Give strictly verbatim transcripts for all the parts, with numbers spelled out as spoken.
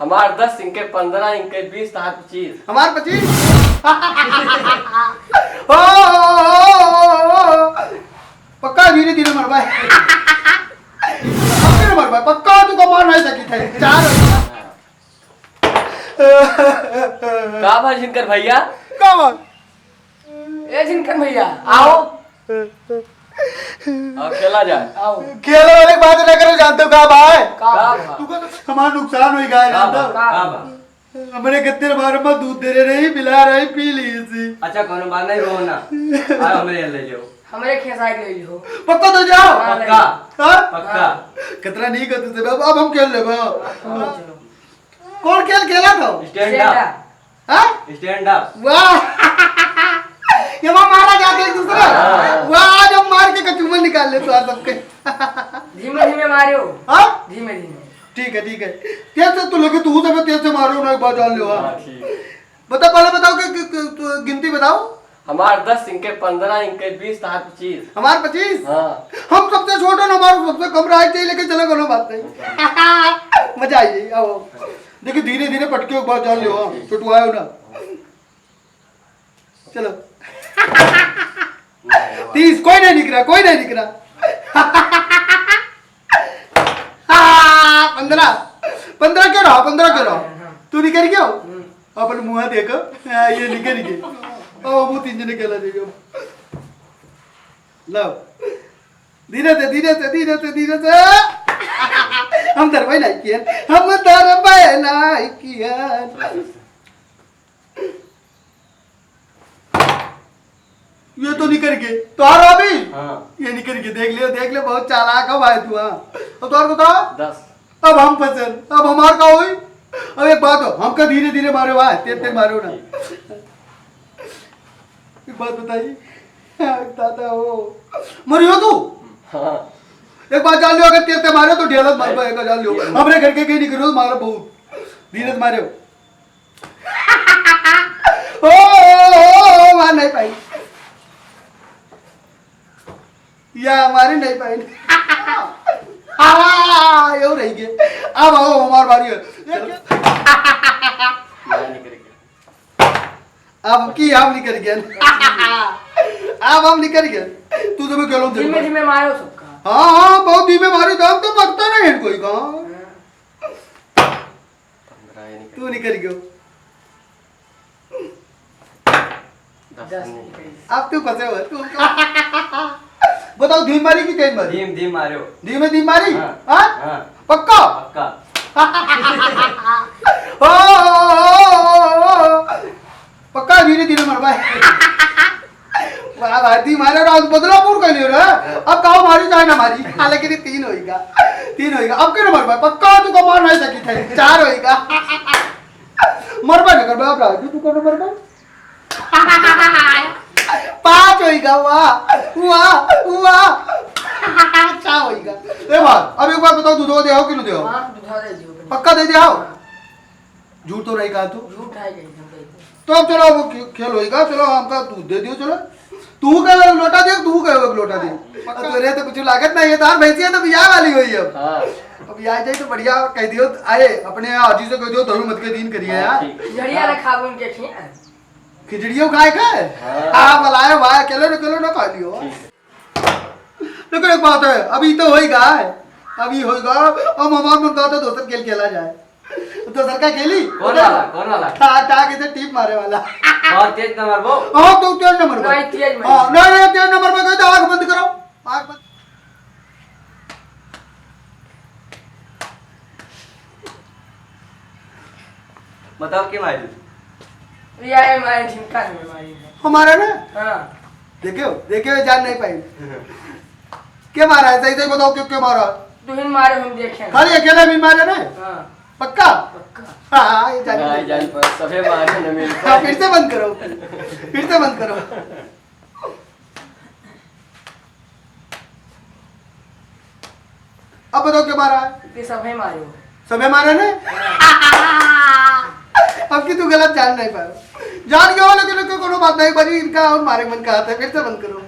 हमार दस, इनके पन्द्रह, इनके बीस, तहार पच्चीस। हमार पच्चीस? ओ, ओ, ओ, ओ, ओ, ओ। पक्का धीरे धीरे मरबा है। पक्का मरबा है, पक्का तू कमा नहीं सकी थे। चार। का भा झिनकर भैया? का भा? ए झिनकर भैया, आओ। आओ, खेला जाए। आओ। खेले वाले की बात ना करो, जानते हो का भाई? का? का भाई? तू का तो हमारा नुकसान हो गया है, का जानते हो? भाई? का भाई? हमरे गद्दे हमारे में दूध दे रहे नहीं, पिला रहे, पी ली इसी। अच्छा, कोनो बात नहीं, रो ना। आओ, हमरे यहाँ ले जाओ। हमरे खेसारी ले लो। पक्का तो जाओ। हाँ, पक्का। हाँ? पक्का। हाँ। खतरा नहीं कर तुझसे, अब, अब हम खेल ले, अब। हाँ, चलो। कौन खेल खेला था? Stand up। Stand up। हाँ? Stand up। वाह। ये वहाँ मारा जाते एक दूसरे। हाँ। वाह, आज हम मार के कचूमर निकाल ले तो सबके। धीमे धीमे मारियो। हाँ? धीमे धीमे। ठीक है, ठीक है। तेज से तू लगे, तू सब तेज से मारो ना, एक बार जान लो। हाँ, ठीक। बता, पहले बताओ कि, कि, कि, तू गिनती बताओ। हमार दस, इनके पन्द्रह, इनके बीस, तहार पच्चीस। हमार पच्चीस? हाँ। हम सबसे छोटे ना, हमारे सबसे कम रहा चाहिए, लेकिन चलो, कोनो बात नहीं। मजा आई, आओ। देखिए, धीरे धीरे पटके एक बार जान लो, हाँ, ठीक। चटुआओ ना। चलो। तीस, कोई नहीं निकला, कोई नहीं निकला। हाँ, पन्द्रह, पन्द्रह के रहो, पन्द्रह के रहो। हाँ, हाँ। तू निकल गया हो? हम्म। अपन मुँह देखो, हाँ, ये निकल गए। ओ, वो तीन जने खेला जाइए। लाओ। धीरे से, धीरे से, धीरे से, धीरे से। हम धरबे नहीं किए, हम धरबे नहीं किए। ये तो निकल गए। तोहार अभी? हाँ। ये निकल गए। देख लियो, देख ले, बहुत चालाक हो भाई तू, हाँ। अब तोहार बताओ? दस। अब हम फंसल, अब हमार का होई? अब एक बात हो, हमका धीरे धीरे मारे, वाह, तेज तेज मारो ना। एक बात बताई, दादा हो, मरियो तू? हाँ। एक बात जान लियो, अगर तेज तेज मारे तो ढेलत मारबा, एक बात जान लियो। हमरे घर के कहीं निकलो, मारो बहुत। धीरे से मारे। ओ, ओ, ओ, ओ, मार नहीं पाई। या मारी नहीं पाई। हाँ, यो रह गए। अब आओ, हमार बारी है। मार निकल गया। अब की हम निकल गए। अब हम निकल गए। तू तो मैं खेलो धीमे धीमे मारो सबका। हाँ, हाँ, बहुत धीमे मारी, तो हम तो मरता नहीं है कोई का। हाँ। पन्द्रह ये निकल तू निकल गयो। दस दस नहीं। निकल। अब तू फंसे हो, तू बताओ, धीम मारी कि तेज मारी? धीम, धीम मारो। धीमे धीम मारी? हाँ। हाँ? हाँ। पक्का? पक्का। ओ, ओ, ओ, ओ, ओ। पक्का धीरे धीरे मरबा है। वाह भाई, दी मारे राज बदलापुर का लियो रे। अब काहो मारी चाहे ना मारी, हालांकि ये तीन होइगा, तीन होइगा। अब के नंबर पर पक्का तू को मार नहीं सकी थे, चार होइगा। मरबा नहीं करबा अब राजू, तू को नंबर पर पाँच होइगा। वाह, वाह, वाह। अच्छा होइगा। ए बात, अब एक बार बताओ, दूधवा दे आओ कि नहीं दे आओ? हाँ, दूधवा दे दियो। पक्का दे दे आओ। हाँ। झूठ तो नहीं कहा तू? झूठ है कहीं, हम कहीं। तो अब चलो, वो खे-, खेल होइगा, चलो, हमका दूध दे दियो, चलो। तू कहे एक लोटा दे, तू कहे एक लोटा दे। पक्का। अब तोरे तो कुछ लागत नहीं है, तार भैंसिया तो बियाह वाली हुई अब। हाँ। अब बियाह जाए तो बढ़िया कह दियो, आए, अपने आजी से कह दियो, धरू मत के दिन करिए हाँ, यार। ठीक। खिचड़िया रखा उनके खिया। खिचड़ियों खाए का? हाँ। हाँ, बुलाए भाई, अकेले न, अकेले न खा लियो। ठीक। लेकिन एक बात है, अभी तो होइगा है, अभी होइगा, अब हमार मन कहता दोसर खेल खेला जाए। दोसर का खेली? कौन वाला? कौन वाला? ठा, ठा के से टीप मारे वाला। बहुत तेज न मारबो। हाँ, तो तेज न मारबो। नहीं, तेज मारबो। हाँ, नहीं, नहीं, तेज न मारबो, कहे तो आँख बंद करो, आँख बंद। बताओ, के मारी? ये आए मारे झिनका से मारी है। हमारा ना? हाँ। देखियो, देखियो, जान नहीं पाई। के मारा है? सही, सही बताओ, क्यों, क्यों मारा? दुहिन मारे हम देखे हैं। खाली अकेला भी मारे ना? हाँ। पक्का? पक्का। हाँ, हाँ, ये जान नहीं, नहीं जान पाई। पर सभे मारे न मिल हाँ, पाए। फिर से बंद करो। फिर से बंद करो। अब बताओ, के मारा है? ये सभे मारे हो। सभे मारे ने? अब की तू गलत जान नहीं पाए। जान गया हो, लेकिन, लेकिन कोनो बात नहीं, बड़ी इनका और मारे मन का आता है, फिर से बंद करो।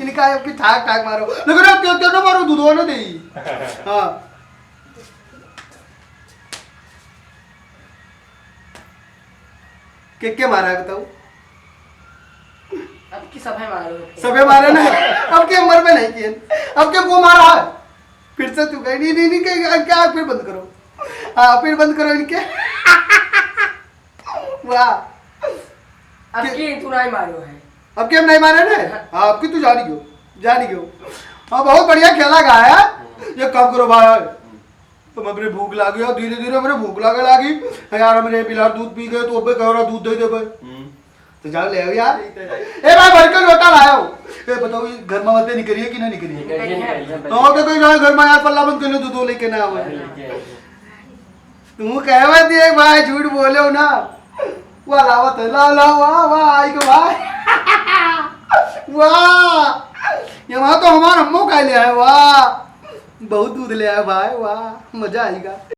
इनका अब की ठाक ठाक मारो। लेकिन अब क्यों, क्यों ना मारो, दूधो ना दे। हाँ। के, के मारा है बताओ? अब की सभे मारो। सभे मारे ना। अब के मर में नहीं किए। अब के वो मारा है? फिर से तू कही, "नहीं, नहीं, नहीं, कहीं, अब क्या, फिर बंद करो।" हाँ, फिर बंद करो इनके। वाह। अब के- की तू नहीं मारो है। अब के हम नहीं मारे ना? हाँ। हाँ, अब की तू जानी क्यों? जानी क्यों? हाँ, बहुत बढ़िया खेला गा है। ये काम करो भाई। तो हमरे भूख लागी और धीरे धीरे हमरे भूख लागे लागी। यार, हमरे बिलार दूध पी गए, तो अबे कह रहा दूध दे दे भाई। हम्म। तो जाओ ले आओ यार। ठीक है। ए भाई, भर के लोटा लाओ। ए बताओ, ये घर में बातें निकली है कि ना निकली है? निकली है, निकली है। तो और तो कोई जाओ घर में यार, पल्ला बंद कर लो, दूध लेके ना आओ। निकली है। तू कहवा दिए भाई, झूठ बोले हो ना। वाह, लावत है, लाओ, लाओ, वाह, वाह, आई को भाई। वाह, ये वहाँ तो हमार अम्मो का ले आए, वाह, बहुत दूध ले आए भाई, वाह, मजा आएगा।